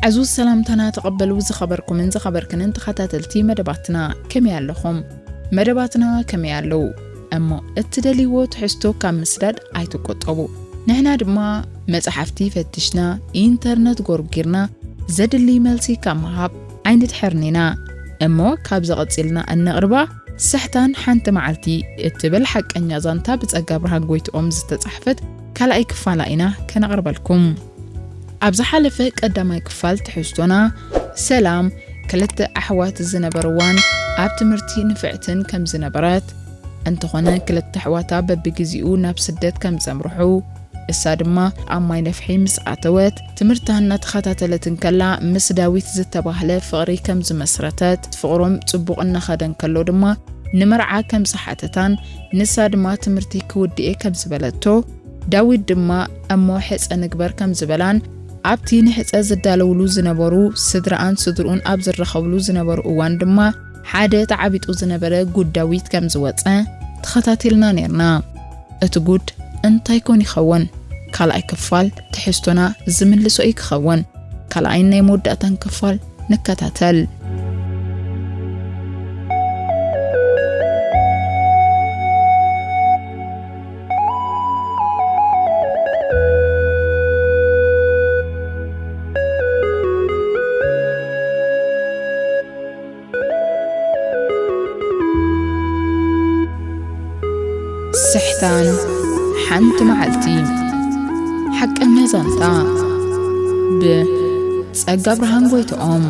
ዕዙዝ ሰላምታና ተቐበሉ። ዝኸበርኩምን ዝኸበርክንን ተኸታተልቲ መደባትና፣ ከመይ ኣለኹም? መደባትና ከመይ ኣለዉ? እሞ እትደልይዎ ትሕዝቶ ካብ ምስዳድ ኣይትቆጠቡ። ንሕና ድማ መጽሓፍቲ ፈትሽና፣ ኢንተርነት ጎርጊርና፣ ዘድሊ መልሲ ካብ ምሃብ ኣይንድሕርን ኢና። እሞ ካብዚ ቀጺልና እነቕርባ ስሕታን ሓንቲ መዓልቲ እትብል ሓቀኛ ዛንታ ብጸጋ ብርሃን ጎይትኦም ዝተጻሕፈት ካልኣይ ክፋላ ኢና ከነቕርበልኩም። ኣብ ዝሓለፈ ቀዳማይ ክፋል ትሕዝቶና፣ ሰላም ክልተ ኣሕዋት ዝነበርዋን ኣብ ትምህርቲ ንፍዕትን ከም ዝነበረት፣ እንተኾነ ክልተ ኣሕዋታ በብግዜኡ ናብ ስደት ከም ዘምርሑ፣ እሳ ድማ ኣብ ማይ ነፍሒ ምስ ኣተወት፣ ትምህርታ እናተኸታተለት እንከላ ምስ ዳዊት ዝተባህለ ፍቕሪ ከም ዝመስረተት፣ ፍቕሮም ጽቡቕ እናኸደ እንከሎ ድማ ንመርዓ ከም ዝሓተታን፣ ንሳ ድማ ትምህርቲ ክውድኤ ከም ዝበለቶ፣ ዳዊት ድማ እሞ ሕጸ ንግበር ከም ዝበላን፣ ኣብቲ ንሕጸ ዝዳለውሉ ዝነበሩ ስድራኣን ስድርኡን ኣብ ዝረኸብሉ ዝነበሩ እዋን ድማ ሓደ ተዓቢጡ ዝነበረ ጉድ ዳዊት ከም ዝወጸ ተኸታቲልና ኔርና። እቲ ጉድ እንታይ ኮን ይኸውን? ካልኣይ ክፋል ትሕዝቶና ዝምልሶ እዩ ክኸውን። ካልኣይን ናይ መወዳእታን ክፋል ንከታተል። ስሕታን ሓንቲ መዓልቲ። ሓቀኛ ዛንታ ብጸጋ ብርሃን ጎይትኦም።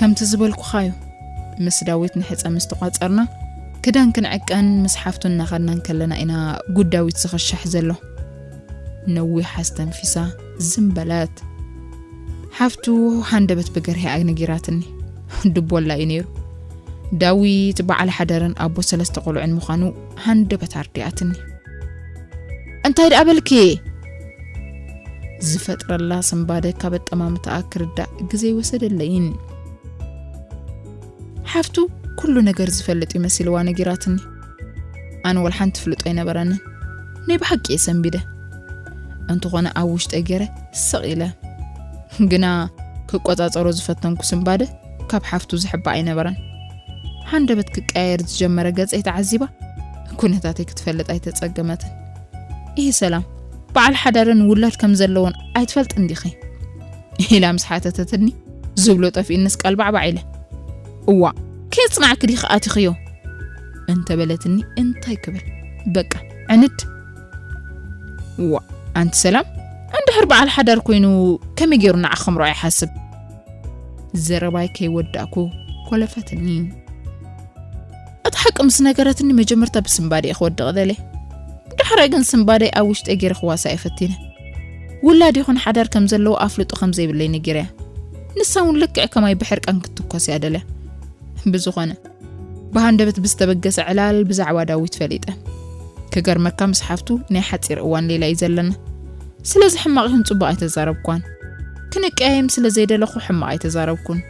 ከምቲ ዝበልኩኻዩ፣ ምስ ዳዊት ንሕጸ ምስ ተቋጸርና፣ ክዳን ክንዕቀን ምስ ሓፍቱ እናኸድና እንከለና ኢና ጉድ ዳዊት ዝኸሻሕ ዘሎ። ነዊሕ ኣስተንፊሳ ዝም በለት። ሓፍቱ ሃንደበት ብገርሂኣ ነጊራትኒ። ድቦላ እዩ ነይሩ። ዳዊት በዓል ሓዳርን ኣቦ ሰለስተ ቆልዑን ምዃኑ ሃንደበት ኣርዲኣትኒ። "እንታይ ደኣ በልኪ?" ዝፈጥረላ ስንባደ ካብ ኣጠማምታኣ ክርዳእ ግዜ ኣይወሰደለይን። ሓፍቱ ኩሉ ነገር ዝፈልጥ እዩ መሲልዋ ነጊራትኒ። ኣነ ወላ ሓንቲ ፍልጦ ኣይነበረንን። ናይ ብሓቂ እየ ሰንቢደ። እንተኾነ ኣብ ውሽጠይ ገይረ ስቕ ኢለ። ግና ክቆጻጸሮ ዝፈተንኩ ስንባደ ካብ ሓፍቱ ዝሕባእ ኣይነበረን። ሃንደበት ክቀያየር ዝጀመረ ገጸይ ተዓዚባ፣ ኩነታተይ ክትፈልጥ ኣይተጸገመትን። "ይህ ሰላም፣ በዓል ሓዳርን ውላድ ከም ዘለዎን ኣይትፈልጥን ዲኺ?" ኢላ ምስ ሓተተትኒ፣ ዝብሎ ጠፊእንስ ቃል ባዕባዕ ኢለ፣ "እዋ፣ ከየጽናዕኪ ዲኺ ኣቲኽዮ?" እንተበለትኒ እንታይ ክብል? በቃ፣ ዕንድ። "እዋ፣ ኣንቲ ሰላም፣ እንድሕር በዓል ሓዳር ኮይኑ ከመይ ገይሩ ንዓኺ ከምርዖ ይሓስብ?" ዘረባይ ከይወዳእኩ ኮለፈትኒ። እቲ ሓቂ ምስ ነገረትኒ መጀመርታ ብስንባደ እየ ክወድቕ ደልየ። ዳሕራይ ግን ስንባደይ ኣብ ውሽጠይ ገይረ ክዋሳ እየ ፈቲነ። ውላድ ይኹን ሓዳር ከም ዘለዎ ኣፍልጦ ከም ዘይብለይ ነጊረያ። ንሳ እውን ልክዕ ከማይ ብሕርቃን ክትትኮስ እያ ደልያ። ብዝኾነ፣ ብሃንደበት ብዝተበገሰ ዕላል ብዛዕባ ዳዊት ፈሊጠ። ክገርመካ ምስ ሓፍቱ ናይ ሓጺር እዋን ሌላ እዩ ዘለና። ስለዚ ሕማቕ ይኹን ጽቡቕ ኣይተዛረብኳን። ክንቀያየም ስለ ዘይደለኹ ሕማቕ ኣይተዛረብኩን።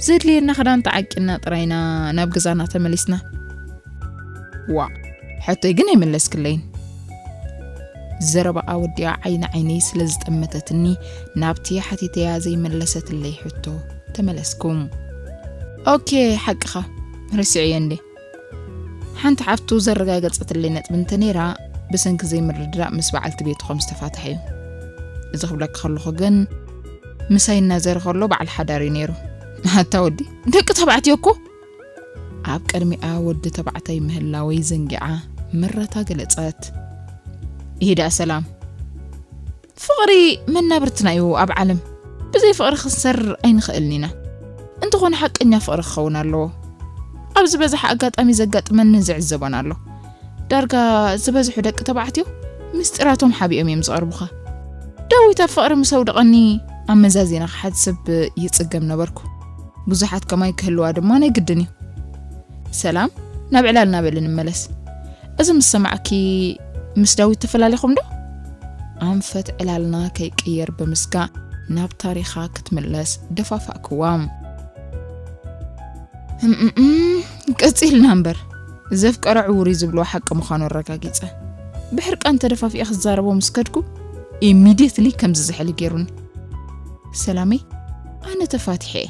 ዘድልየና ክዳን ተዓቂንና ጥራይና ናብ ገዛና ተመሊስና። "ዋ፣ ሕቶይ ግን ኣይመለስክለይን?" ዘረባኣ ወዲኣ ዓይኒ ዓይነይ ስለ ዝጠመተትኒ ናብቲ ሓቲተያ ዘይመለሰትለይ ሕቶ ተመለስኩ። "ኦኬ፣ ሓቅኻ፣ ረሲዐዮ እንዴ?" ሓንቲ ሓፍቱ ዘረጋገጸትለይ ነጥቢ እንተ ነይራ፣ ብሰንኪ ዘይምርድዳእ ምስ በዓልቲ ቤቱ ከም ዝተፋትሐ እዩ። እዚ ክብለካ ከለኹ ግን፣ ምሳይ እናዘረ ከሎ በዓል ሓዳር እዩ ነይሩ። ኣታ ወዲ፣ ደቂ ተባዕትዮ እኮ! ኣብ ቅድሚኣ ወዲ ተባዕታይ ምህላወይ ዘንጊዓ ምረታ ገለጸት። "ይሄዳ ሰላም፣ ፍቕሪ መናብርትና እዩ ኣብ ዓለም። ብዘይ ፍቕሪ ክንሰርር ኣይንኽእልን ኢና። እንተኾነ ሓቀኛ ፍቕሪ ክኸውን ኣለዎ። ኣብ ዝበዝሐ ኣጋጣሚ ዘጋጥመንን ዝዕዘቦን ኣሎ። ዳርጋ ዝበዝሑ ደቂ ተባዕትዮ ምስጢራቶም ሓቢኦም እዮም ዝቐርቡኻ። ዳዊት ኣብ ፍቕሪ ምስ ኣውደቐኒ ኣመዛዚነ ክሓስብ ይጽገም ነበርኩ። ብዙሓት ከማይ ክህልዋ ድማ ናይ ግድን እዩ። ሰላም፣ ናብ ዕላልና በሊ ንመለስ። እዚ ምስ ሰማዕኪ ምስ ዳዊት ተፈላሊኹም ዶ?" ኣንፈት ዕላልና ከይቅየር ብምስጋእ ናብ ታሪኻ ክትምለስ ደፋፋእክዋ። እምእም፣ ቀጺልና እምበር፣ ዘፍቀረ ዕውር እዩ ዝብልዎ ሓቂ ምዃኑ ኣረጋጊጸ። ብሕርቃን ተደፋፊኤ ክዛረቦ ምስ ከድኩ፣ ኢሚድየትሊ ከምዚ ዝሕል ገይሩኒ። ሰላመይ፣ ኣነ ተፋቲሐ እየ።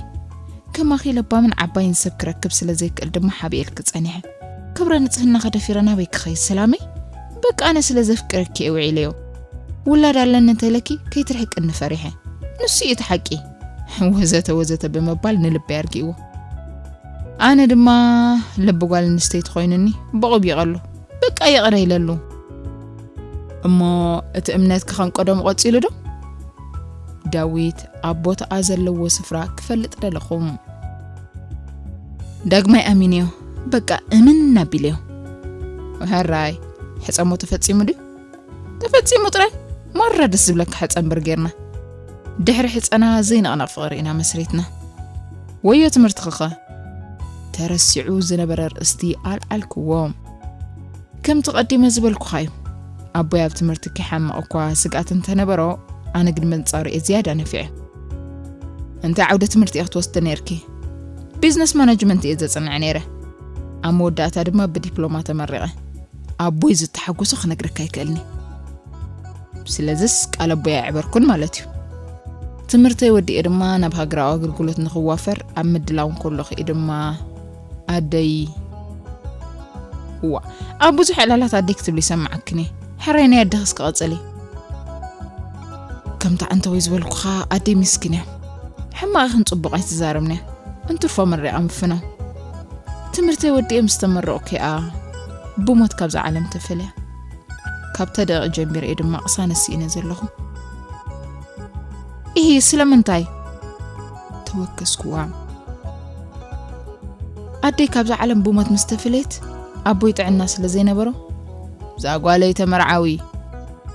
ከማኺ ለባምን ዓባይን ሰብ ክረክብ ስለ ዘይክእል ድማ ሓቢኤልኪ ጸኒሐ። ክብረ ንጽህናኺ ደፊረ ናበይ ክኸይድ ሰላመይ? በቃ ኣነ ስለ ዘፍቅረኪ እየ ውዒለዮ። ውላድ ኣለኒ እንተኢለኪ ከይትርሕቅኒ ፈሪሐ። ንሱ እዩ እቲ ሓቂ። ወዘተ ወዘተ ብምባል ንልበይ ኣርጊእዎ። ኣነ ድማ ልቢ ጓል ኣንስተይቲ ኮይኑኒ ብቑብ ይቐሎ። በቃ ይቕረ ኢለሉ። እሞ እቲ እምነትኪ ከም ቀደሙ ቀጺሉ ዶ? ዳዊት ኣብ ቦታኣ ዘለዎ ስፍራ ክፈልጥ ደለኹ። ዳግማይ ኣሚንዮ፣ በቃ እምን ኣቢለዮ። ሕራይ፣ ሕጸሞ ተፈጺሙ ድዩ? ተፈጺሙ ጥራይ፣ ማራ ደስ ዝብለካ ሕጸ እምበር ጌርና። ድሕሪ ሕጸና ዘይንቕነቕ ፍቕሪ ኢና መስሪትና። ወዮ ትምህርትኺኸ? ተረሲዑ ዝነበረ ርእስቲ ኣልዓልክዎ። ከምቲ ቀዲመ ዝበልኩኻ እዩ። ኣቦይ ኣብ ትምህርቲ ከይሓምቕ እኳ ስግኣት እንተነበሮ፣ ኣነ ግን በንጻሩ እየ ዝያዳ ነፊዐ። እንታይ ዓውደ ትምህርቲ ኢኺ ትወስዲ ነይርኪ? ቢዝነስ ማናጅመንት እየ ዘጽንዕ ነይረ። ኣብ መወዳእታ ድማ ብዲፕሎማ ተመሪቐ። ኣቦይ ዝተሓጎሶ ክነግረካ ኣይክእልኒ። ስለዚስ ቃል ኣቦይ ኣየዕበርኩን ማለት እዩ። ትምህርተይ ወዲኤ ድማ ናብ ሃገራዊ ኣገልግሎት ንኽዋፈር ኣብ ምድላው እንከለኹ እዩ ድማ ኣደይ፣ እዋ፣ ኣብ ብዙሕ ዕላላት ኣደይ ክትብሊ ይሰምዓክን እየ። ሕራይ ናይ ኣደኺ እስኪ ቀጽሊ። ከምቲ ዓንተወይ ዝበልኩኻ ኣደይ ሚስኪን እያ። ሕማቕ ኢኽን ጽቡቕ ኣይትዛረብንያ። እንትርፎ መሪቓ ምፍናው። ትምህርተይ ወዲኤ ምስ ተመረቕኩ እያ ብሞት ካብዛ ዓለም ተፈልያ። ካብታ ደቂቕ ጀሚረ እየ ድማ ቅሳነት ስኢነ ዘለኹ። ኢሂ፣ ስለምንታይ? ተወከስኩዋ። ኣደይ ካብዛ ዓለም ብሞት ምስ ተፈለየት፣ ኣቦይ ጥዕና ስለ ዘይነበሮ፣ "እዛ ጓለይ ተመርዓዊ"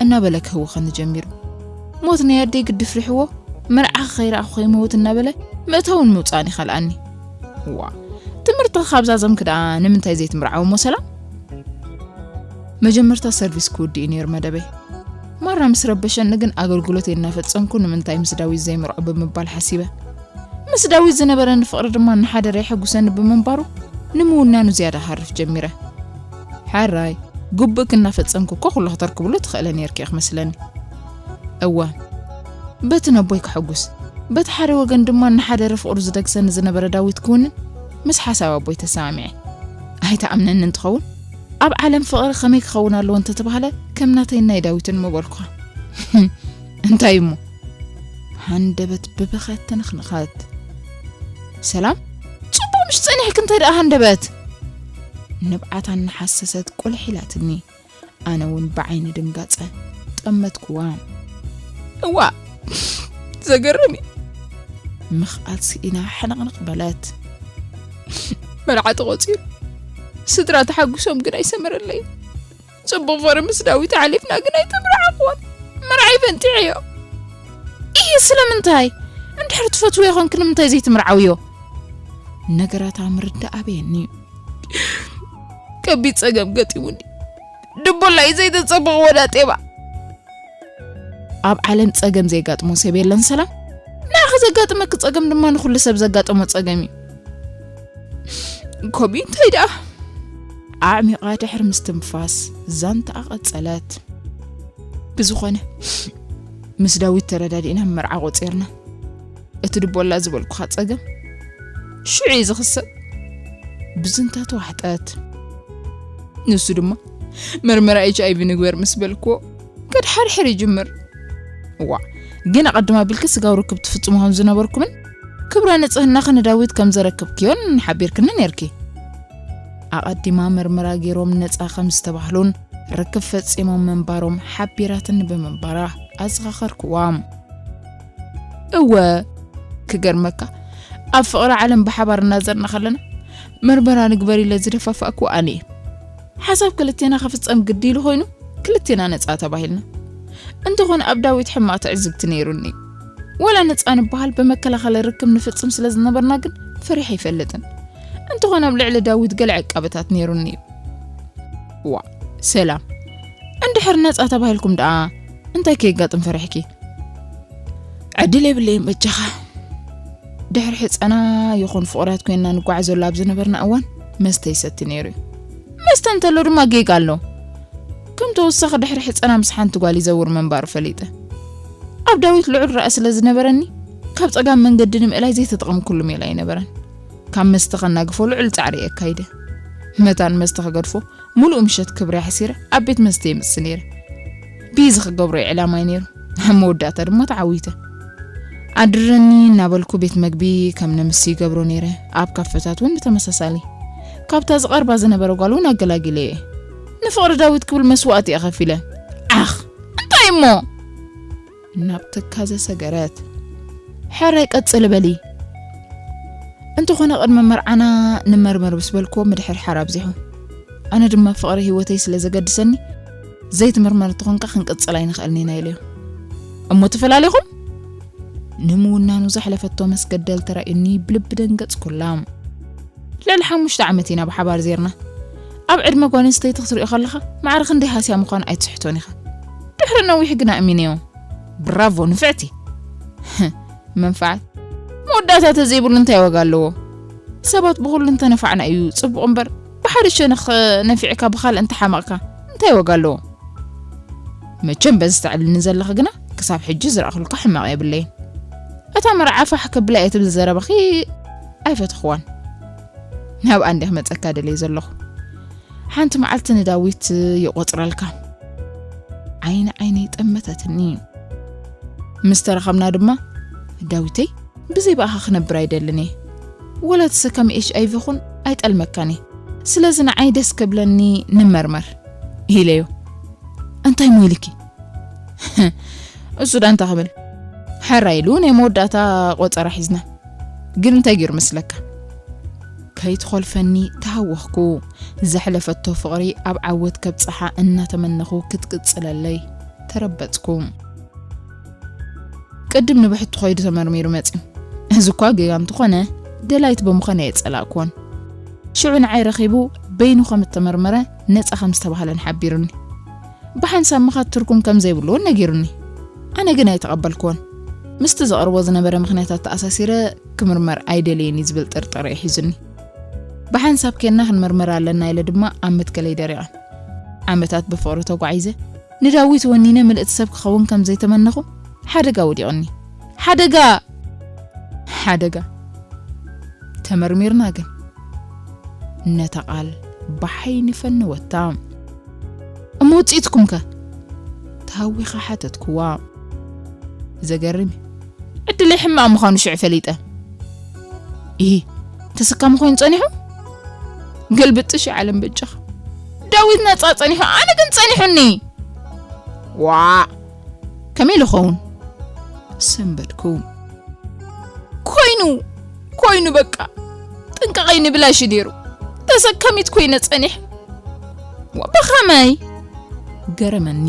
እናበለ ክህውኸኒ ጀሚሩ። ሞት ናይ ኣደይ ግዲ ፍሪሕዎ፣ "መርዓኺ ከይረኣኹ ከይመውት" እናበለ ምእታውን ምውጻእን ይኸልኣኒ። ዋ፣ ትምህርትኺ ካብ ዛዘምኪ ደኣ ንምንታይ ዘይትምርዓዊ እሞ ሰላም? መጀመርታ ሰርቪስ ክውድእ እዩ ነይሩ መደበይ። ማራ ምስ ረበሸኒ ግን ኣገልግሎተይ እናፈጸምኩ ንምንታይ ምስ ዳዊት ዘይምርዖ ብምባል ሓሲበ። ምስ ዳዊት ዝነበረኒ ፍቕሪ ድማ እናሓደረ የሐጉሰኒ ብምንባሩ ንምውናኑ ዝያዳ ሃርፍ ጀሚረ። ሓራይ፣ ግቡእኪ እናፈጸምኪ እኮ ኩሉ ክተርክብሉ ትኽእለ ነይርኪ ኢኺ መስለኒ። እወ፣ በቲ ነቦይ ከሐጉስ፣ በቲ ሓደ ወገን ድማ እናሓደረ ፍቕሩ ዝደግሰኒ ዝነበረ ዳዊት ክውንን ምስ ሓሳብ ኣቦይ ተሰማሚዐ። ኣይትኣምነኒ እንትኸውን፣ ኣብ ዓለም ፍቕሪ ከመይ ክኸውን ኣለዎ እንተተባህለ፣ ከም ናተይን ናይ ዳዊትን ምበልኩኻ። እንታይ እሞ? ሃንደበት ብብኸ ተነኽነኸት። ሰላም፣ ጽቡቕ ምሽ ጸኒሕኪ፣ እንታይ ደኣ ሃንደበት? ንብዓታ እናሓሰሰት ቁልሕ ኢላትኒ። ኣነ እውን ብዓይኒ ድንጋጸ ጠመትኩዋ። እዋ፣ ዘገርም እዩ። ምኽኣል ስኢና ሕንቕንቕ በለት። መርዓ ተቖጺሩ፣ ስድራ ተሓጉሶም ግን ኣይሰመረለይን። ጽቡቕ ፍቕሪ ምስ ዳዊት ሓሊፍና ግን ኣይተመርዓኹዎን። መርዓይ ፈንጢዐዮ። ኢሂ፣ ስለምንታይ? እንድሕር ትፈትውዮ ኾንኪ ንምንታይ ዘይትምርዓውዮ? ነገራታ ምርዳእ ኣበየኒ። ከቢድ ጸገም ገጢሙኒ። ድቦላ እዩ ዘይተጸበቕዎ ዳጤባ። ኣብ ዓለም ጸገም ዘይጋጥሞ ሰብ የለን ሰላም። ንዓኺ ዘጋጥመኪ ጸገም ድማ ንኹሉ ሰብ ዘጋጠሞ ጸገም እዩ። ከምኡ እንታይ ደኣ? ኣዕሚቓ ድሕሪ ምስትንፋስ ዛንታኣ ቀጸለት። ብዝኾነ፣ ምስ ዳዊት ተረዳዲእና መርዓ ቆጺርና። እቲ ድቦላ ዝበልኩኻ ጸገም ሽዑ እዩ ዝኽሰብ። ብዝንታ ተዋሕጠት። ንሱ ድማ፣ "መርመራ ኤች ኣይ ቪ ንግበር" ምስ በልክዎ፣ ከድሓርሕር ይጅምር። እዋ፣ ግን ኣቐድም ኣቢልኪ ስጋዊ ርክብ ትፍጽሙ ከም ዝነበርኩምን ክብረ ንጽህናኺ ንዳዊት ከም ዘረክብክዮን ሓቢርክኒ ነይርኪ። ኣቐዲማ መርመራ ገይሮም ነጻ ከም ዝተባህሉን ርክብ ፈጺሞም ምንባሮም ሓቢራትኒ ብምንባራ ኣዘኻኸርክዋ። እወ፣ ክገርመካ፣ ኣብ ፍቕሪ ዓለም ብሓባር እናዘርና ከለና፣ መርመራ ንግበር ኢለ ዝደፋፋእክዎ ኣነ እየ። ሓሳብ ክልቴና ክፍጸም ግዲ ኢሉ ኮይኑ፣ ክልቴና ነጻ ተባሂልና። እንተኾነ ኣብ ዳዊት ሕማቕ ትዕዝብቲ ነይሩኒ። ወላ ነጻ ንበሃል ብመከላኸሊ ርክብ ንፍጽም ስለ ዝነበርና ግን ፈሪሐ ኣይፈልጥን። እንተኾነ ኣብ ልዕሊ ዳዊት ገለ ዕቃበታት ነይሩኒ እዩ። ዋ፣ ሰላም። እንድሕር ነጻ ተባሂልኩም ደኣ እንታይ ከየጋጥም ፈሪሕኪ? ዕድል የብለይን በጃኻ። ድሕሪ ሕፀና ይኹን ፍቕራት ኮይንና ንጓዓዘሉ ኣብ ዝነበርና እዋን መስተ ይሰቲ ነይሩ እዩ። መስተ እንተሎ ድማ ጌጋ ኣሎ። ከም ተወሳኺ ድሕሪ ሕፀና ምስ ሓንቲ ጓል ይዘውር ምንባሩ ፈሊጠ። ኣብ ዳዊት ልዑል ራእይ ስለ ዝነበረኒ ካብ ፀጋም መንገዲ ንምእላይ ዘይተጠቐምኩሉ ሜላ ኣይነበረን። ካብ መስተ ከናግፎ ልዑል ፃዕሪ የካይደ። መታን መስተ ክገድፎ ሙሉእ ምሸት ክብሪ ኣሕሲረ ኣብ ቤት መስተ የምጽ ነይረ። ብዚ ክገብሮ ዕላማይ ነይሩ። ኣብ መወዳእታ ድማ ተዓዊተ። ኣድረኒ እናበልኩ ቤት መግቢ ከም ነምሲ ይገብሮ ነይረ። ኣብ ካፈታት እውን ብተመሳሳሊ። ካብታ ዝቐርባ ዝነበረ ጓል እውን ኣገላጊለ እየ። ንፍቕሪ ዳዊት ክብል መስዋእቲ እየ ከፊለ። ዓኽ! እንታይ እሞ? ናብ ትካዘ ሰገረት። ሕራይ ቀጽል በሊ። እንተኾነ ቅድሚ መርዓና ንመርመር ምስ በልክዎ ምድሕርሓር ኣብዚሑ። ኣነ ድማ ፍቕሪ ህይወተይ ስለ ዘገድሰኒ ዘይትምርመር እንተኾንካ ክንቅጽል ኣይንኽእልን ኢና ኢለዮ። እሞ ተፈላለኹም? ንምውናኑ ዘሕለፈቶ መስገደል ተራእዩኒ ብልቢ ደንገጽኩላ። ልዕሊ ሓሙሽተ ዓመት ኢና ብሓባር ዜርና። ኣብ ዕድመ ጓል ኣንስተይቲ ክትሪኦ ከለኻ ማዕረ ክንደይ ሃስያ ምዃኑ ኣይትስሕቶን ኢኻ። ድሕሪ ነዊሕ ግን ኣእሚነዮ። ብራቮ ንፍዕቲ። መንፍዓት መወዳእታ ተዘይብሉ እንታይ ዋጋ ኣለዎ? ሰባት ብኹሉ እንተነፋዕና እዩ ጽቡቕ እምበር ብሓደ ሸነኽ ነፊዕካ ብኻልእ እንተሓመቕካ እንታይ ዋጋ ኣለዎ? መቸም በዚ ተዕልኒ ዘለኺ ግና ክሳብ ሕጂ ዝረኣኹልካ ሕማቕ የብለይን። እታ መርዓ ፋሕ ከብላ እየ ትብል ዘረባኺ ኣይፈተኽዋን። ናብኣ እንዲያ ክመጸካ ደልየ ዘለኹ። ሓንቲ መዓልቲ ንዳዊት ይቆጽረልካ። ዓይኒ ዓይነይ ጠመተትኒ። ምስ ተራኸብና ድማ፣ ዳዊተይ፣ ብዘይ ብኣኻ ክነብር ኣይደልን እየ። ወላ ተሰካሚ ኤች ኣይ ቪ ኹን ኣይጠልመካን እየ። ስለዚ ንዓይ ደስ ከብለኒ ንመርመር ኢለዮ። እንታይ እሞ ኢልኪ? እሱ ዳ እንታይ ክብል? ሕራይ ኢሉ ናይ መወዳእታ ቆጸራ ሒዝና። ግን እንታይ ገይሩ መስለካ? ከይትኾልፈኒ ተሃወኽኩ። ዘሕለፈቶ ፍቕሪ ኣብ ዓወት ከብጽሓ እናተመነኹ ክትቅጽለለይ ተረበጽኩ። ቅድም ንብሕቱ ኸይዱ ተመርሚሩ መጺኡ። እዚ እኳ ጌጋ እንተኾነ፣ ደላይት ብምዃን ኣየጸላእክዎን። ሽዑ ንዓይ ረኺቡ በይኑ ከም እተመርመረ ነጻ ከም ዝተባህለን ሓቢሩኒ። ብሓንሳብ ምኻድ ትርጉም ከም ዘይብሉ እውን ነጊሩኒ። ኣነ ግን ኣይተቐበልክዎን። ምስቲ ዘቕርቦ ዝነበረ ምኽንያታት ተኣሳሲረ ክምርመር ኣይደልይን እዩ ዝብል ጥርጠረ እዩ ሒዙኒ። ብሓንሳብ ኬድና ክንምርመር ኣለና ኢለ ድማ ኣብ መትከለይ ደሪቐ። ዓመታት ብፍቕሪ ተጓዒዘ፣ ንዳዊት ወኒነ ምልእቲ ሰብ ክኸውን ከም ዘይተመነኹ ሓደጋ ወዲቑኒ። ሓደጋ! ሓደጋ! ተመርሚርና ግን ነታ ቃል ብሓይኒ ፈነወታ። እሞ ውጽኢትኩም ከ? ተሃዊኻ ሓተትክዋ። ዘገርም እዩ። ዕድለይ ሕማቕ ምዃኑ ሽዑ ፈሊጠ። ኢሂ፣ ተሰካሚ ኮይኑ ጸኒሑ? ገልብጥሽ ዓለም በጃኻ። ዳዊት ነጻ ጸኒሑ፣ ኣነ ግን ጸኒሑኒ። ዋእ! ከመይ ኢሉ ኸውን? ሰንበድኩ። ኮይኑ፣ ኮይኑ በቃ። ጥንቀቐይ ንብላሽ እዩ ነይሩ። ተሰካሚት ኮይነ ጸኒሐ። ዋ፣ ብኸመይ? ገረመኒ።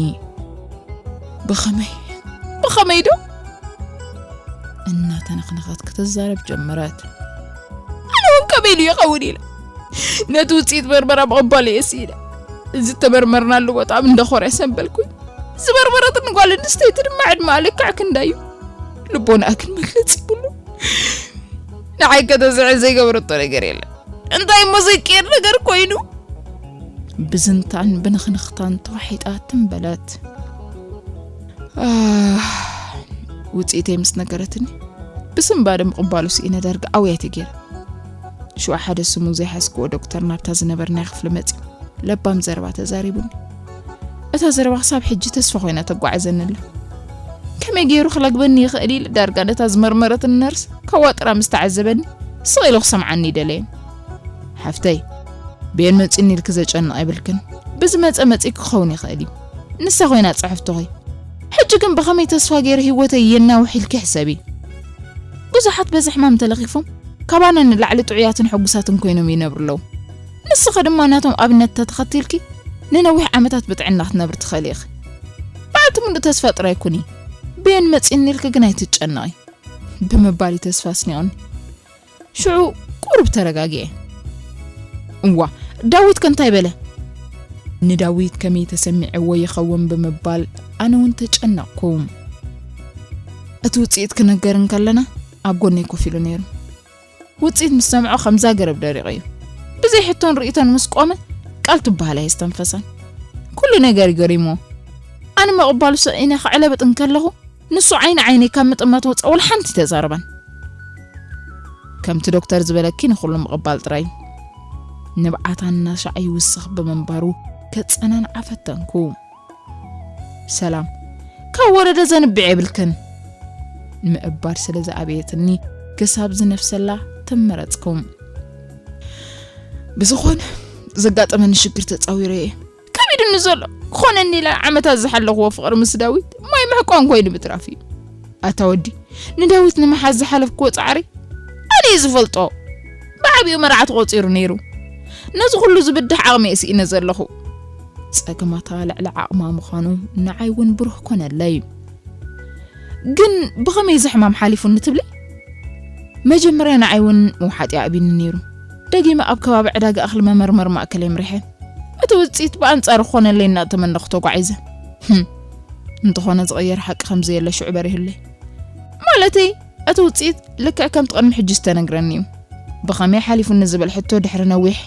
ብኸመይ? ብኸመይ ዶ? እናተነኽነኸት ክትዛረብ ጀመረት። ኣነ እውን ከመይ ኢሉ ይኸውን ኢለ ነቲ ውጽኢት መርመራ ምቕባል እየ ስኢነ። እዚ እተመርመርናሉ ቦታ ኣብ እንዳ ኮርያ ሰንበልኩኝ። ዝመርመረትኒ ጓል ኣንስተይቲ ድማ ዕድመኣ ልክዕ ክንዳይ እዩ። ልቦናኣ ግን መግለጺ ይብሉ። ንዓይ ከተስሕል ዘይገበረቶ ነገር የለን። እንታይ እሞ ዘይቀየር ነገር ኮይኑ? ብዝንታን ብንኽንኽታን ተዋሒጣ ትም በለት። ኣህ፣ ውጽኢተይ ምስ ነገረትኒ፣ ብስንባደ ምቕባሉ ስኢነ ዳርጋ ኣውያት ገይረ። ሽዑ ሓደ ስሙ ዘይሓዝክዎ ዶክተር ናብታ ዝነበርናዮ ክፍሊ መጺኡ ለባም ዘረባ ተዛሪቡኒ። እታ ዘረባ ክሳብ ሕጂ ተስፋ ኮይና ተጓዕዘኒ ኣላ። ከመይ ገይሩ ክለግበኒ ይኽእል ኢለ ዳርጋ ነታ ዝመርመረትኒ ነርስ ከዋጥራ ምስ ተዓዘበኒ ስቕ ኢሉ ክሰምዓኒ ኣይደለየን። ሓፍተይ፣ ብየን መጺኒ ኢልኪ ዘጨንቕ የብልክን። ብዝመጸ መጺ ክኸውን ይኽእል እዩ። ንሳ ኮይና ጽሕፍትኺ። ሕጂ ግን ብኸመይ ተስፋ ገይረ ህይወተይ የናውሕ ኢልኪ ሕሰቢ። ብዙሓት በዚ ሕማም ተለኺፎም ካባና ንላዕሊ ጥዑያትን ሕጉሳትን ኮይኖም ይነብሩ ኣለዉ። ንስኺ ድማ ናቶም ኣብነት ተተኸቲልኪ ንነዊሕ ዓመታት ብጥዕና ክትነብሪ ትኽእሊ ኢኺ። በዓልቲ ሙሉእ ተስፋ ጥራይ ኩኒ። ብየን መጺኒ ኢልኪ ግን ኣይትጨነቒ። ብምባል እዩ ተስፋ ኣስኒቑኒ። ሽዑ ቁሩብ ተረጋጊኤ። እዋ፣ ዳዊት ከ እንታይ በለ? ንዳዊት ከመይ ተሰሚዕዎ ይኸውን ብምባል ኣነ እውን ተጨነቕኩ። እቲ ውፅኢት ክነገር እንከለና ኣብ ጎነይ ኮፍ ኢሉ ነይሩ። ውፅኢት ምስ ሰምዖ ከምዛ ገረብ ደሪቑ እዩ። ብዘይ ሕቶን ርእይቶን ምስ ቆመ ቃል ትበሃል ኣየስተንፈሰን። ኩሉ ነገር ይገሪምዎ። ኣነ ምቕባሉ ሰኢነ ክዕለብጥ እንከለኹ ንሱ ዓይኒ ዓይነይ ካብ ምጥማት ወፃ ወላ ሓንቲ ተዛረበን። ከምቲ ዶክተር ዝበለኪ ንኹሉ ምቕባል ጥራይ። ንብዓታ እናሻዕ ይውስኽ ብምንባሩ ከጸናንዓ ፈተንኩ። ሰላም፣ ካብ ወረደ ዘንብዕ የብልክን። ምእባድ ስለ ዝኣበየትኒ ክሳብ ዝነፍሰላ ተመረጽኩም። ብዝኾነ ዘጋጠመኒ ሽግር ተጻዊረ እየ። ከቢድኒ ዘሎ ክኾነኒ ኢለ ዓመታት ዝሓለኽዎ ፍቕሪ ምስ ዳዊት ማይ ምሕቋን ኮይኑ ምትራፍ እዩ። ኣታ ወዲ፣ ንዳዊት ንምሓዝ ዝሓለፍክዎ ጻዕሪ ኣነ እየ ዝፈልጦ። ብዓቢኡ መርዓ ተቖጺሩ ነይሩ። ነዚ ኩሉ ዝብድህ ዓቕሚ እየ ስኢነ ዘለኹ። ጸገማታ ልዕሊ ዓቕማ ምዃኑ ንዓይ እውን ብሩህ ኮነለይ። ግን ብኸመይ እዚ ሕማም ሓሊፉኒ ትብሊ? መጀመርያ ንዓይ እውን ምውሓጥ ይኣቢኒ ነይሩ። ደጊመ ኣብ ከባቢ ዕዳጋ እኽሊ መመርመሪ ማእከል የምሪሐ። እቲ ውፅኢት ብኣንጻሩ ክኾነለይ እናተመነኹ ተጓዒዘ። ህም፣ እንተኾነ ዝቕየር ሓቂ ከም ዘየለ ሽዑ በሪሁለይ። ማለተይ፣ እቲ ውፅኢት ልክዕ ከምቲ ቅድሚ ሕጂ ዝተነግረኒ እዩ። ብኸመይ ሓሊፉኒ ዝብል ሕቶ ድሕሪ ነዊሕ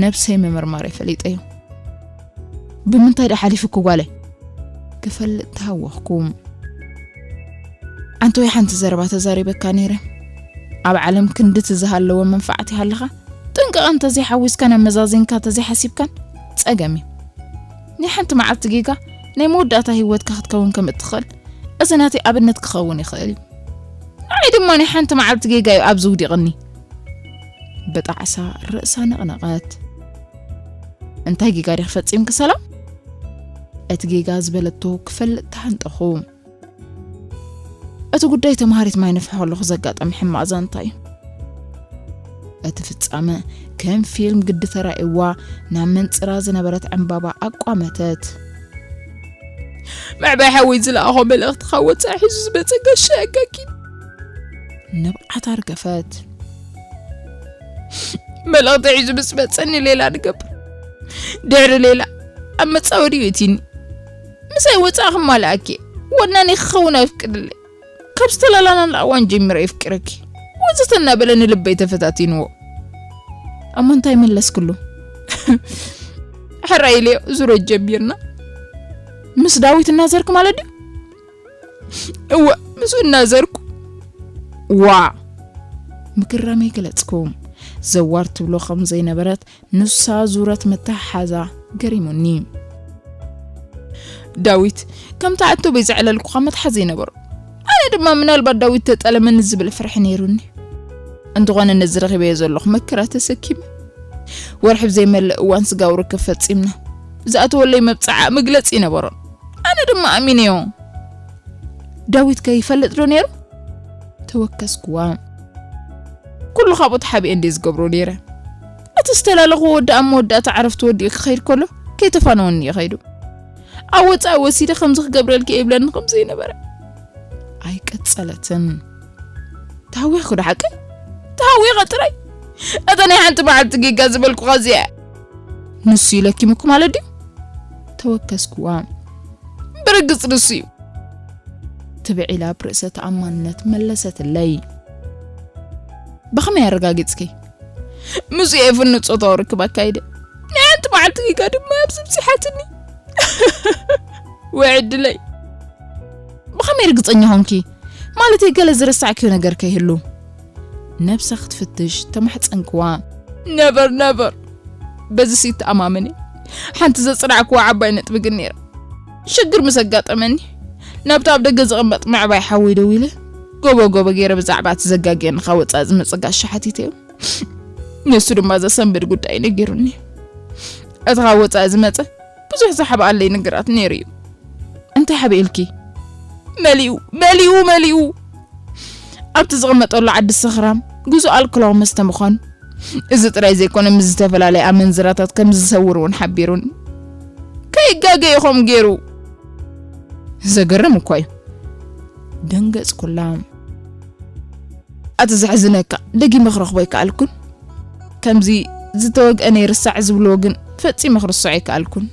ነብሰይ ምምርማረይ ፈሊጠዮ። ብምንታይ ዶ ሓሊፉኪ ጓለይ? ክፈልጥ ተሃወኽኩ። ኣንተ ወይ ሓንቲ ዘረባ ተዛሪበካ ነይረ። ኣብ ዓለም ክንድቲ ዝሃለወ መንፋዕቲ ሃለኻ ጥንቅቐ እንተዘይሓዊስካን ኣመዛዚንካ ተዘይሓሲብካን ጸገም እዩ። ናይ ሓንቲ መዓልቲ ጌጋ ናይ መወዳእታ ህይወትካ ክትከውን ከም እትኽእል እዚ ናተይ ኣብነት ክኸውን ይኽእል እዩ። ንዓይ ድማ ናይ ሓንቲ መዓልቲ ጌጋ እዩ ኣብዚ ውዲቕኒ። ብጣዕሳ ርእሳ ነቕነቐት። እንታይ ጌጋ ዲኺ ፈጺምኪ ሰላም? እቲ ጌጋ ዝበለቶ ክፈልጥ ተሃንጠኹ። እቲ ጉዳይ ተምሃሪት ማይ ነፍሕ ከለኹ ዘጋጠመ ሕማቕ ዛንታ እዩ። እቲ ፍጻመ ከም ፊልም ግዲ ተራእይዋ ናብ መንጽራ ዝነበረት ዕምባባ ኣቋመተት። ምዕባይ ሓወይ ዝለኣኾ መልእኽቲ ካብ ወጻኢ ሒዙ ዝመጸ ጋሻ ኣጋኪን። ንብዓት ኣርገፈት። መልእኽቲ ሒዙ ምስ መጸኒ ሌላ ንገብር። ድሕሪ ሌላ ኣብ መጻወዲ እዩ እቲኒ። ምሳይ ወጻኢ ክማልኣኪ ወናኒ ክኸውን ኣይፍቅድለይ። ካብ ዝተላላናን እዋን ጀሚረ የፍቅረኪ ወዘተ እናበለ ንልበይ ተፈታቲንዎ። እሞ እንታይ መለስክሉ? ሕራይ ኢለዮ ዙረት ጀሚርና። ምስ ዳዊት እናዘርክ ማለት ድዩ? እወ፣ ምስኡ እናዘርኩ። ዋ! ምግራመይ ገለጽኩ። ዘዋር ትብሎ ከም ዘይነበረት ንሳ ዙረት ምትሕሓዛ ገሪሙኒ። ዳዊት፣ ከምቲ ኣቶበይ ዘዕለልኩኻ መትሓዚ ይነበሮ። ኣነ ድማ ምናልባት ዳዊት ተጠለመኒ ዝብል ፍርሒ ነይሩኒ። እንተኾነ ነዚ ረኺበዮ ዘለኹ መከራ ተሰኪመ። ወርሒ ብዘይመልእ እዋን ስጋዊ ርክብ ፈጺምና። ዝኣተወለይ መብጽዓ መግለጺ ይነበሮን። ኣነ ድማ ኣሚነዮ። ዳዊት ከ ይፈልጥ ዶ ነይሩ? ተወከስኩዋ። ኩሉ ካብኡ ተሓቢኤ እንዴ ዝገብሮ ነይረ። እቲ ዝተላለኹ ወዲ ኣብ መወዳእታ ዕረፍቲ ወዲኡ ክኸይድ ከሎ ከይተፋነወኒ እዩ ከይዱ። ኣብ ወጻኢ ወሲደ ከምዚ ክገብረልኪ እየ ይብለኒ ከም ዘይነበረ። ኣይቀጸለትን። ተሃዊኽኩ ዶ ሓቂ? ተሃዊኸ ጥራይ። እታ ናይ ሓንቲ መዓልቲ ጌጋ ዝበልኩኻ እዚኣ። ንሱ ኢለኪምኩ ማለት ድዩ? ተወከስኩዋ። ብርግጽ ንሱ እዩ። ትብዒላ ብርእሰ ተኣማንነት መለሰትለይ። ብኸመይ ኣረጋጊጽኪ? ምስኡ እየ ፍኑን ጾታዊ ርክብ ኣካይደ። ናይ ሓንቲ መዓልቲ ጌጋ ድማ ኣብዚ ብጺሓትኒ። ወይ ዕድለይ። ብኸመይ ርግጸኛ ኾንኪ? ማለተይ ገለ ዝረሳዕክዮ ነገር ከይህሉ። ነብሳ ክትፍትሽ ተማሕጸንክዋ። ነቨር፣ ነቨር። በዚ ሲ ተኣማመኒ። ሓንቲ ዘጽናዕክዋ ዓባይ ነጥቢ ግን ነይራ። ሽግር ምስ ኣጋጠመኒ፣ ናብቲ ኣብ ደገ ዝቕመጥ ምዕባይ ሓወይ ደዊለ፣ ጎቦ ጎቦ ገይረ ብዛዕባ እቲ ዘጋግየኒ ካብ ወጻኢ ዝመጸ ጋሻ ሓቲተዮ። ንሱ ድማ ዘሰንብድ ጉዳይ ነጊሩኒ። እቲ ካብ ወጻኢ ዝመጸ ብዙሕ ዝሓብኣለይ ነገራት ነይሩ እዩ። እንታይ ሓቢእልኪ? መሊኡ፣ መሊኡ፣ መሊኡ። ኣብቲ ዝቕመጠሉ ዓዲ ሰኽራም ግዙእ ኣልኮላዊ መስተ ምዃኑ፣ እዚ ጥራይ ዘይኮነ፣ ምስ ዝተፈላለያ ኣመንዝራታት ከም ዝሰውር እውን ሓቢሩኒ። ከይጋገ እዩ ከምኡ ገይሩ። ዘገርም እኳ እዩ። ደንገጽኩላ። ኣቲ ዘሕዝነካ፣ ደጊመ ክረኽቦ ኣይከኣልኩን። ከምዚ ዝተወግአ ነይርሳዕ ዝብልዎ ግን ፈጺመ ክርስዖ ኣይከኣልኩን።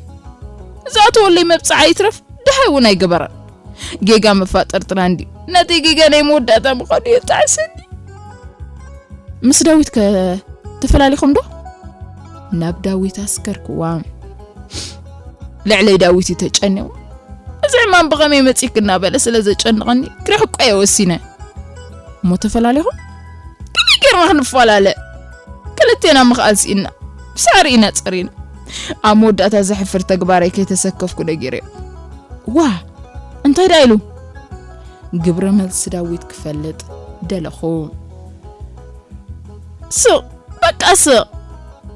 ዝኣተወለይ መብጽዓ ይትረፍ፣ ደሃይ እውን ኣይገበረን። ጌጋ መፋጠርትና እንዲ ነቲ ጌጋ ናይ መወዳእታ ምዃኑ የጣዕሰኒ። ምስ ዳዊት ከ ተፈላሊኹም ዶ? ናብ ዳዊት ኣስከርክዋ። ልዕለይ ዳዊት እዩ ተጨኒቑ። እዚ ሕማም ብኸመይ መጺክ እናበለ ስለ ዘጨንቐኒ ክርሕቆ እየ ወሲነ። እሞ ተፈላሊኹም? ከመይ ጌርና ክንፈላለ? ክልቴና ምኽኣል ስኢና ብሳዕሪ ኢና ጸሪና። ኣብ መወዳእታ ዘሕፍር ተግባረይ ከይተሰከፍኩ ነጊረዮ። ዋ፣ እንታይ ደኣ ኢሉ? ግብረ መልሲ ዳዊት ክፈልጥ ደለኹ። ስቕ፣ በቃ ስቕ።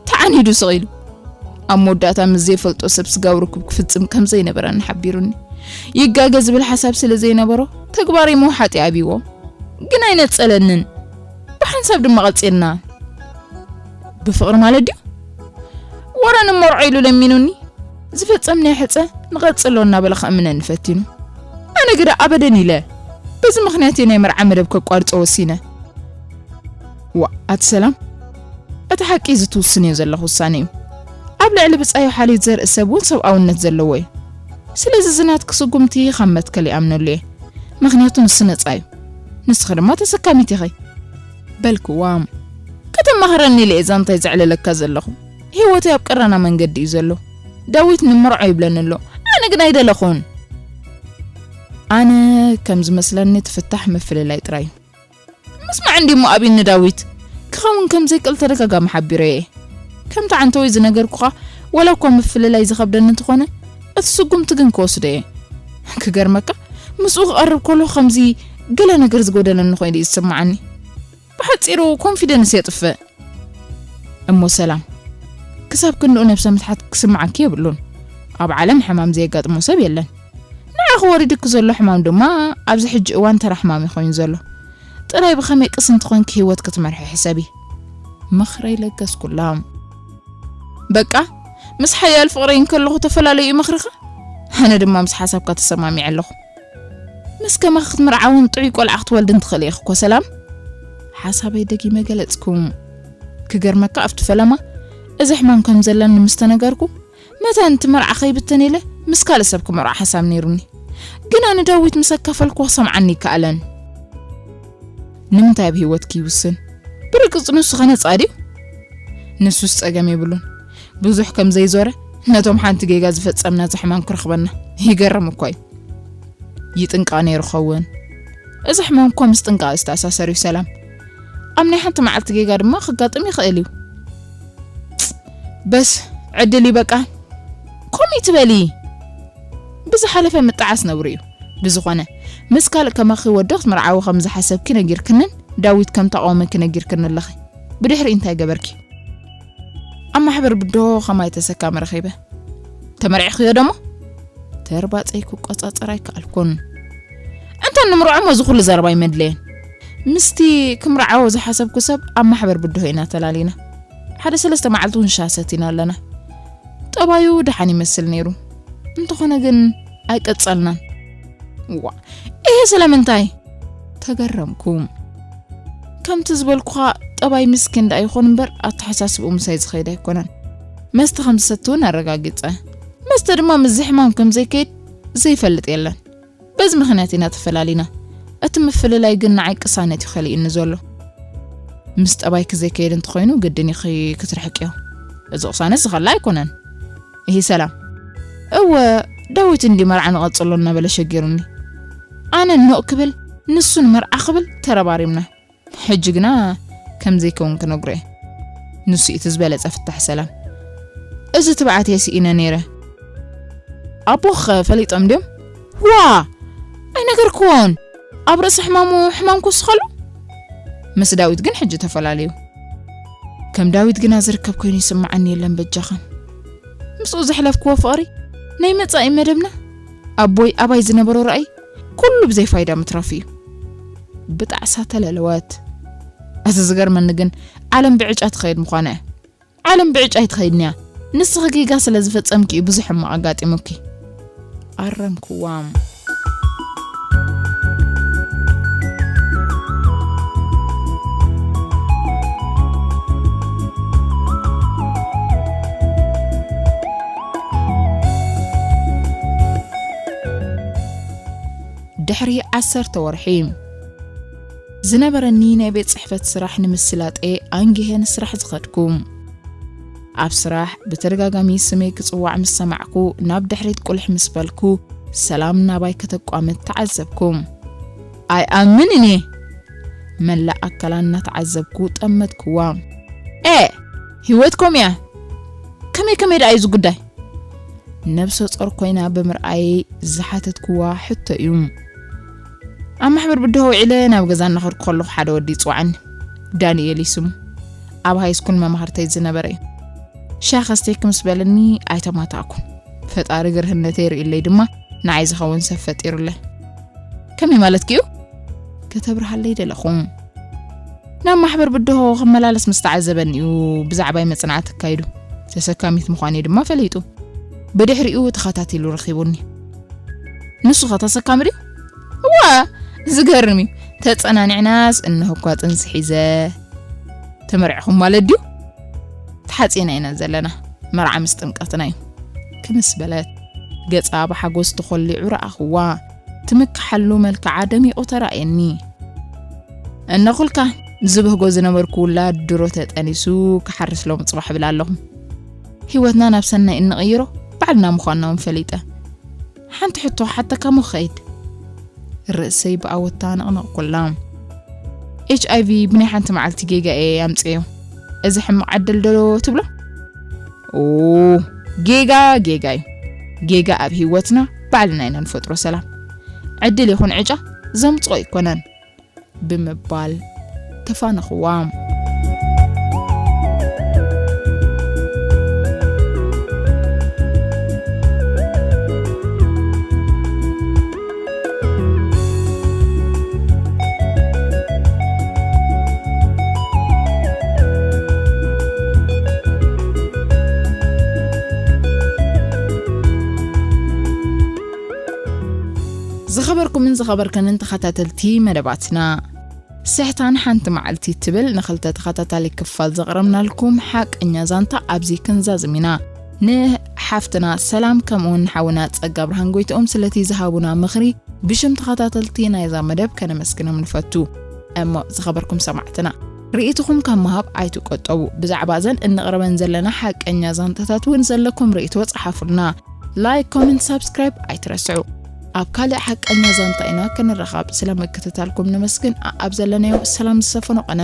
ተዓኒዱ ስቕ ኢሉ። ኣብ መወዳእታ ምስ ዘይፈልጦ ሰብ ስጋዊ ርክብ ክፍጽም ከም ዘይነበረኒ ሓቢሩኒ። ይጋገ ዝብል ሓሳብ ስለ ዘይነበሮ ተግባረይ ምውሓጥ ኣብይዎ። ግን ኣይነጸለንን። ብሓንሳብ ድማ ቀጺልና። ብፍቕሪ ማለት ድዩ? ወረ ንመርዖ ኢሉ ለሚኑኒ። ዝፈጸምናዮ ሕጸ ንቐጽሎ እናበለ ከእምነኒ ፈቲኑ። ኣነ ግዳ ኣበደን ኢለ። በዚ ምኽንያት እየ ናይ መርዓ መደብ ከቋርጾ ወሲነ። ዋ፣ ኣቲ ሰላም፣ እቲ ሓቂ እዚ ትውስንዮ ዘለኹ ውሳነ እዩ። ኣብ ልዕሊ ብጻዩ ሓልዮት ዘርኢ ሰብ እውን ሰብኣውነት ዘለዎ እዩ። ስለዚ እዚ ናትኪ ስጉምቲ ካብ መትከል ይኣምነሉ እየ። ምኽንያቱ ንሱ ነጻ እዩ። ንስኺ ድማ ተሰካሚት ኢኺ። በልክዋ። ከተማኽረኒ ኢለ እየ ዛንታይ ዘዕለለካ ዘለኹ። ህይወተይ ኣብ ቀራና መንገዲ እዩ ዘሎ። ዳዊት ንመርዖ ይብለኒ ኣሎ። ኣነ ግን ኣይደለኹን። ኣነ ከም ዝመስለኒ እቲ ፍታሕ ምፍልላይ ጥራይ እዩ። ምስማዕ እንዲሞ ኣብዩኒ ዳዊት። ክኸውን ከም ዘይክእል ተደጋጋሚ ሓቢረ እየ። ከምቲ ዓንተወይ ዝነገርኩኻ፣ ወላ እኳ ምፍልላይ ዝኸብደኒ እንተኾነ፣ እቲ ስጉምቲ ግን ክወስዶ እየ። ክገርመካ፣ ምስኡ ክቐርብ ከሎ ከምዚ ገለ ነገር ዝጎደለኒ ኮይኑ እዩ ዝስምዓኒ። ብሓጺሩ ኮንፊደንስ የጥፍእ። እሞ ሰላም፣ ክሳብ ክንድኡ ነብሰ ምትሓት ክስምዓኪ የብሉን። ኣብ ዓለም ሕማም ዘየጋጥሞ ሰብ የለን። ንዓኺ ወሪድኪ ዘሎ ሕማም ድማ ኣብዚ ሕጂ እዋን ተራ ሕማም እዩ ኮይኑ ዘሎ። ጥራይ ብኸመይ ቅስንቲ ኮንኪ ህይወት ክትመርሒ ሕሰቢ። ምኽረይ ለገስኩላ። በቃ፣ ምስ ሓያል ፍቕረይ እንከለኹ ተፈላለዩ እዩ ምኽርኻ? ኣነ ድማ ምስ ሓሳብካ ተሰማሚዐ ኣለኹ። ምስ ከማኺ ክትምርዓውን ጥዑይ ቆልዓ ክትወልድን ትኽእሊ ኢኺ እኮ ሰላም። ሓሳበይ ደጊመ ገለጽኩ። ክገርመካ ኣብቲ ፈለማ እዚ ሕማም ከም ዘለኒ ምስ ተነገርኩ፣ መታን እቲ መርዓ ከይብተን ኢለ ምስ ካልእ ሰብ ክመርዖ ሓሳብ ነይሩኒ። ግና ንዳዊት ምስ ኣካፈልኩዎ ክሰምዓኒ ይከኣለን። ንምንታይ ኣብ ህይወትኪ ይውስን? ብርግጽ ንሱ ኸ ነጻ ድዩ? ንሱስ ጸገም የብሉን። ብዙሕ ከም ዘይዞረ ነቶም ሓንቲ ጌጋ ዝፈጸምና እዚ ሕማም ክረኽበና። ይገርም እኳ እዩ። ይጥንቀቕ ነይሩ ኸውን። እዚ ሕማም እኳ ምስ ጥንቃቐ ዝተኣሳሰር እዩ ሰላም። ኣብ ናይ ሓንቲ መዓልቲ ጌጋ ድማ ክጋጥም ይኽእል እዩ። በስ ዕድል ይበቃ። ከምኡ ትበሊ። ብዝሓለፈ ምጥዓስ ነውሪ እዩ። ብዝኾነ፣ ምስ ካልእ ከማኺ ወዶ ክትምርዓዊ ከም ዝሓሰብኪ ነጊርክንን ዳዊት ከም ተቓወመኪ ነጊርክኒ ኣለኺ። ብድሕሪ እንታይ ገበርኪ? ኣብ ማሕበር ብድሆ ከማይ ተሰካሚ ረኺበ። ተመርዒኽዮ ደሞ? ተርባጸይ ክቆጻጸር ኣይከኣልኩን። እንተ ንምርዖ እሞ እዚ ኩሉ ዘረባ ኣይመድለየን። ምስቲ ክምርዓዎ ዝሓሰብኩ ሰብ ኣብ ማሕበር ብድሆ ኢና ተላሊና። ሓደ ሰለስተ መዓልቲ እውን ሻሂ ሰቲና ኣለና። ጠባዩ ደሓን ይመስል ነይሩ። እንተኾነ ግን ኣይቀጸልናን። ዋ፣ ይሄ ስለምንታይ? ተገረምኩ። ከምቲ ዝበልኩኻ ጠባይ ምስኪን ደኣ ይኹን እምበር ኣተሓሳስብኡ ምሳይ ዝኸይድ ኣይኮነን። መስተ ከም ዝሰቲ እውን ኣረጋጊጸ። መስተ ድማ ምስዚ ሕማም ከም ዘይከይድ ዘይፈልጥ የለን። በዚ ምኽንያት ኢና ተፈላሊና። እቲ ምፍልላይ ግን ንዓይ ቅሳነት እዩ ከሊእኒ ዘሎ። ምስ ጠባይኪ ዘይከይድ እንተኾይኑ ግድን ኢኺ ክትርሕቅዮ። እዚ ቅሳነት ዝኸላ ኣይኮነን። እሂ ሰላም። እወ፣ ዳዊት እንዲ መርዓ ንቐጽሎ እናበለ ሸጊሩኒ። ኣነ ኖእ ክብል፣ ንሱ ንመርዓ ክብል ተረባሪብና። ሕጂ ግና ከም ዘይከውን ክነግሮ እየ። ንሱ እቲ ዝበለጸ ፍታሕ ሰላም። እዚ ትብዓት እየ ስኢነ ነይረ። ኣቦኸ ፈሊጦም ድዮም? ዋ! ኣይነገርክዎን። ኣብ ርእሲ ሕማሙ ሕማም ክውስኸሉ? ምስ ዳዊት ግን ሕጂ ተፈላለዩ። ከም ዳዊት ግና ዝርከብ ኮይኑ ይስምዓኒ የለን በጃኻ። ምስኡ ዘሕለፍክዎ ፍቕሪ ናይ መጻኢ መደብና ኣቦይ ኣባይ ዝነበሮ ራእይ ኩሉ ብዘይ ፋይዳ ምትራፉ እዩ። ብጣዕሳ ተለለወት። እቲ ዝገርመኒ ግን ዓለም ብዕጫ ትኸይድ ምዃና እያ። ዓለም ብዕጫ ኣይትኸይድን እያ። ንስኺ ጌጋ ስለ ዝፈጸምኪ እዩ ብዙሕ ሕማቕ ኣጋጢሙኪ። ኣረምክዋ። ድሕሪ ዓሰርተ ወርሒ ዝነበረኒ ናይ ቤት ጽሕፈት ስራሕ ንምስላጠ ኣንጊሀ ንስራሕ ዝኸድኩ። ኣብ ስራሕ ብተደጋጋሚ ስመይ ክጽዋዕ ምስ ሰማዕኩ፣ ናብ ድሕሪት ቁልሕ ምስ በልኩ፣ ሰላም ናባይ ከተቋምት ተዓዘብኩ። ኣይኣምንን እየ። መላእ ኣካላ እናተዓዘብኩ ጠመትኩዋ። "ኤ፣ ህይወት ኮም እያ። ከመይ ከመይ ደኣ እዩ እዚ ጉዳይ?" ነብሰ ጾር ኮይና ብምርኣየይ ዝሓተትኩዋ ሕቶ እዩ። ኣብ ማሕበር ብድሆ ውዒለ ናብ ገዛ እናኸድኩ ከለኹ ሓደ ወዲ ይጽዋዓኒ። ዳንኤል እዩ ስሙ። ኣብ ሃይስኩል መማህርተይ ዝነበረ እዩ። "ሻሂ ከስተይኪ?" ምስ በለኒ ኣይተማታእኩን። ፈጣሪ ግርህነተይ ርእይለይ ድማ ንዓይ ዝኸውን ሰብ ፈጢሩለይ። "ከመይ ማለትኪ እዩ?" ከተብርሃለይ ደለኹ። "ናብ ማሕበር ብድሆ ክመላለስ ምስ ተዓዘበኒ እዩ ብዛዕባይ መጽናዕቲ ኣካይዱ። ተሰካሚት ምዃነይ ድማ ፈሊጡ። ብድሕሪኡ ተኸታቲሉ ረኺቡኒ። ንሱ ኸ ተሰካሚ ድዩ?" "እዋ፣ ዝገርም እዩ። ተጸናኒዕናስ እነሆ እኳ ጥንሲ ሒዘ። ተመርዕኹም ማለት ድዩ?" "ተሓጺና ኢና ዘለና። መርዓ ምስ ጥምቀትና እዩ" ክምስ በለት። ገጻ ብሓጎስ ተኾሊዑ ረኣኽዋ። ትምክሓሉ መልክዓ ደሚቑ ተራእየኒ። "እነኹልካ፣ ዝብህጎ ዝነበርኩ ውላድ ድሮ ተጠኒሱ ክሓርስ ሎሚ ጽባሕ እብል ኣለኹ። ህይወትና ናብ ሰናይ እንቕይሮ ባዕልና ምዃንና እውን ፈሊጠ። ሓንቲ ሕቶ ሓተካ እሞ ክኸይድ?" ርእሰይ ብኣወታ ነቕነቕኩላ። "ኤች ኣይ ቪ ብናይ ሓንቲ መዓልቲ ጌጋ እየ ኣምጽኤዮ። እዚ ሕማቕ ዕድል ዶ ትብሎ?" "ኦ፣ ጌጋ ጌጋ እዩ። ጌጋ ኣብ ህይወትና ባዕልና ኢና ንፈጥሮ ሰላም። ዕድል ይኹን ዕጫ ዘምጽኦ ኣይኮነን" ብምባል ተፋነኽዋ። ዝኸበርኩምን ዝኸበርክንን ተኸታተልቲ መደባትና፣ ስሕታን ሓንቲ መዓልቲ ትብል ንኽልተ ተኸታታሊ ክፋል ዘቕረብናልኩም ሓቀኛ ዛንታ ኣብዚ ክንዛዝም ኢና። ንሓፍትና ሰላም፣ ከምኡውን ንሓውና ጸጋ ብርሃን ጎይትኦም ስለቲ ዝሃቡና ምኽሪ ብሽም ተኸታተልቲ ናይዛ መደብ ከነመስግኖም ንፈቱ። እሞ ዝኸበርኩም ሰማዕትና፣ ርእይትኹም ካብ ምሃብ ኣይትቆጠቡ። ብዛዕባ እዘን እንቕርበን ዘለና ሓቀኛ ዛንታታት እውን ዘለኩም ርእይቶ ጸሓፉልና። ላይክ፣ ኮመንት፣ ሳብስክራይብ ኣይትረስዑ። ኣብ ካልእ ሓቀኛ ዛንታ ኢና ክንራኸብ። ስለ ምክትታልኩም ነመስግን። ኣብ ዘለናዮ ሰላም ዝሰፈኖ ቀነ።